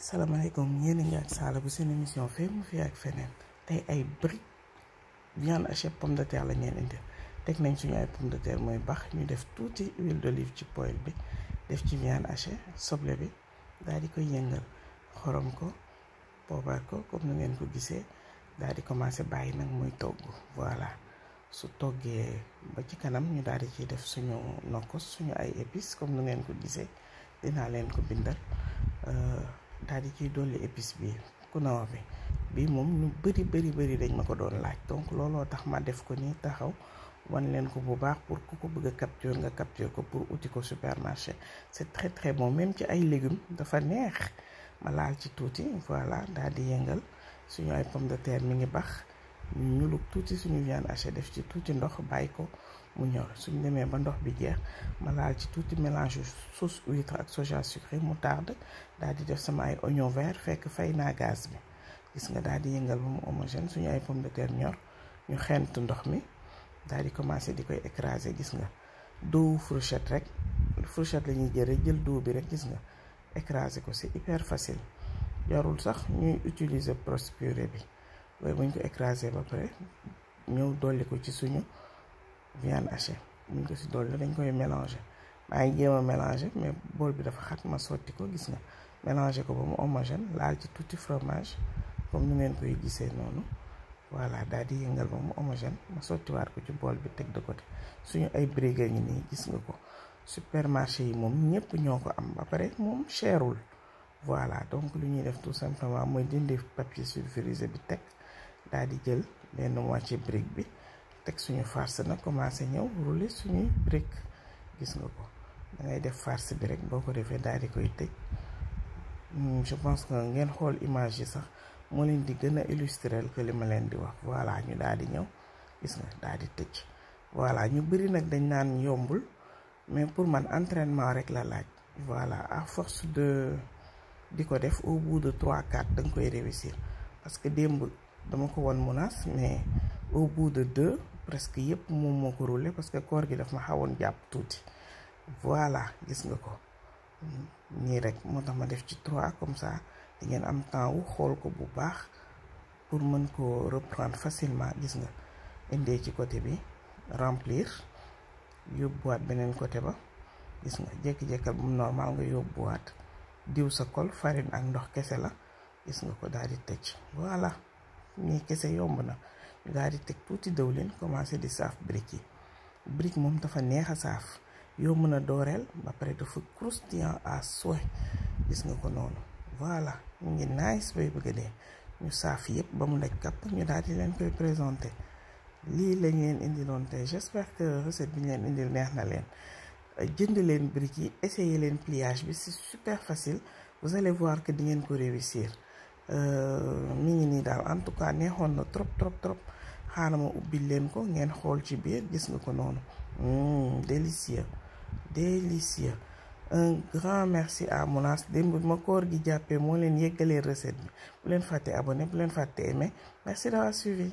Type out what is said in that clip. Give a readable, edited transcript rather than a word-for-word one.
salaamaaleykum yéen a ngi ak Sala bu seen émission fee mu fi ak feneen tey ay briques viande hachée pomme de terre la ñeen indi teg nañ suñu ay pomme de terre mooy bax ñu def tuuti huile d'olive ci poêle bi def ci viande hachée soble bi daal di koy yëngal xorom ko poobar ko comme nu ngeen ko gisee daal di commencé bàyyi nag muy togg voilà su toggee ba ci kanam ñu daal di ciy def suñu nokkos suñu ay épices comme nu ngeen ko gisee dinaa leen ko bindal daal di ciy dolli épice bi kunawa bi bii moom ñu bëri dañ ma ko doon laaj donc looloo tax ma def ko nii taxaw wan leen ko bu baax pour ku ko bëgg a capture nga capture ko pour uti ko supermarché c'est très bon même ci ay légumes dafa neex ma laal ci tuuti voilà daal di yëngal suñu ay pomme de terre mi ngi bax ñu ñulug tuuti suñu viande hachée def ci tuuti ndox bàyyi ko mu ñor suñu demee ba ndox bi jeex ma laal ci tuuti mélange sauce huître ak soja sucré moutarde daal di def sama ay oignon vert fekk fay naa gaz bi gis nga daal di yëngal ba mu homogène suñu ay pomme de terre ñor ñu xent ndox mi daal di commencer di koy écraser gis nga doowu fourchette rek fourchette la ñuy jël doo bi rek gis nga écraser ko c'est hyper facile jarul sax ñuy utiliser brosse purée bi waaye buñ ko écraser ba pare ñëw dolli ko ci suñu viande hachée buñ ko si dolli dañ koy mélanger maa ngi jéem a mélanger mais bool bi dafa xat ma sotti ko gis nga mélanger ko ba mu homogène laal ci tuuti fromage comme ni ngeen koy gisee noonu voilà daal di yëngal ba mu homogène ma sottiwaat ko ci bool bi teg de côté suñu ay briques ngi nii gis nga ko supermarché yi moom ñëpp ñoo ko am ba pare moom cherul voilà donc lu ñuy def tout simplement mooy dindi papier sulfurisé bi teg daal di jël benn moitié brique bi teg suñu farce nag commencé ñëw rouler suñuy brique gis nga ko da ngay def farce bi rek boo ko defee daal di koy tëj je pense que ngeen xool image yi sax moo leen di gën a illustrer que li ma leen di wax voilà ñu daal di ñëw gis nga daal di tëj voilà ñu bëri nag dañ naan yombul mais pour man entraînement rek la laaj voilà à force di ko def au bout de 3-4 da nga koy réussir parce que démb dama ko won menace mais au bout de 2 presque yëpp moom moo ko roulé parce que koor gi daf ma xawoon jàpp tuuti voilà gis nga ko nii rek moo tax ma def ci 3 comme ça di ngeen am temps wu xool ko bu baax pour mën ko reprendre facilement gis nga indee ci côté bi remplir yóbbuwaat beneen côté ba gis nga jékki-jékkal bu normal nga yóbbuwaat diw sa kol farine ak ndox kese la gis nga ko daal di tëj voilà nii kese yomb na ñu daal di teg tuuti dëwlin commencé di saaf brique yi brique moom dafa neex a saaf yomb na dooreel ba pare dafa croustillant à souhait gis nga ko noonu voilà mu ngi nice bay bëgg a dee ñu saaf yëpp ba mu daj kapp ñu daal di leen koy présenter lii lañ leen indiloon tey j'espère que recette bi ñu leen indil neex na leen jënd leen briques yi essayez leen pliage bi c'est super facile vous allez voir que di ngeen ko réussir mi ngi nii daal en tout cas neexoon na trop xaaral ma ubbil leen ko ngeen xool ci biir gis nga ko noonu délicieux un grand merci à Mounas démb ma koor gi jàppee moo leen yeggalee recette bi bu leen fàtte abonné bu leen fàtte aimé merci d'avoir suivi